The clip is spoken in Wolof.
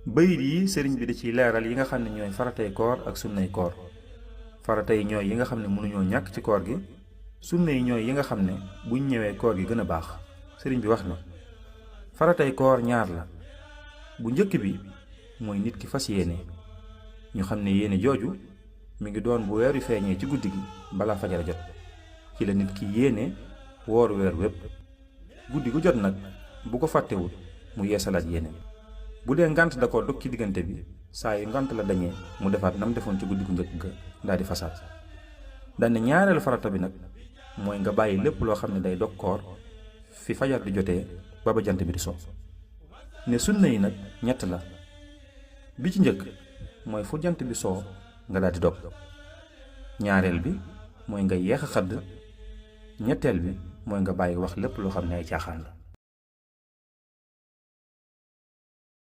bayit yi sëriñ bi da ciy leeral yi nga xam ne ñooy faratay koor ak sunnay koor. farata yi ñooy yi nga xam ne mënuñoo ñàkk ci koor gi, sunna yi ñooy yi nga xam ne buñ ñëwee koor gi gën a baax. sëriñ bi wax na faratay koor ñaar la. bu njëkk bi mooy nit ki fas yéene, ñu xam ne yéene jooju mi ngi doon bu weer wi feeñee ci guddi gi balaa fajara jot. ci la nit ki yéene woor weer wépp. guddi gu jot nag bu ko fàttewul mu yeesalaat yéene. bu dee ngant da ko dog ci diggante bi, saa yu ngant la dañee mu defaat nam defoon ci guddi gu njëkk ga daal di fasaat. daan ne ñaareelu farata bi nag mooy nga bàyyi lépp loo xam ne day dog koor fi fajar di jotee ba ba jant bi di so. ne sunna yi nag ñett la. bi ci njëkk mooy fu jant bi soo nga daal di dog. ñaareel bi mooy nga yeex a xadd. ñetteel bi mooy nga bàyyi wax lépp loo xam ne ay caaxaan la.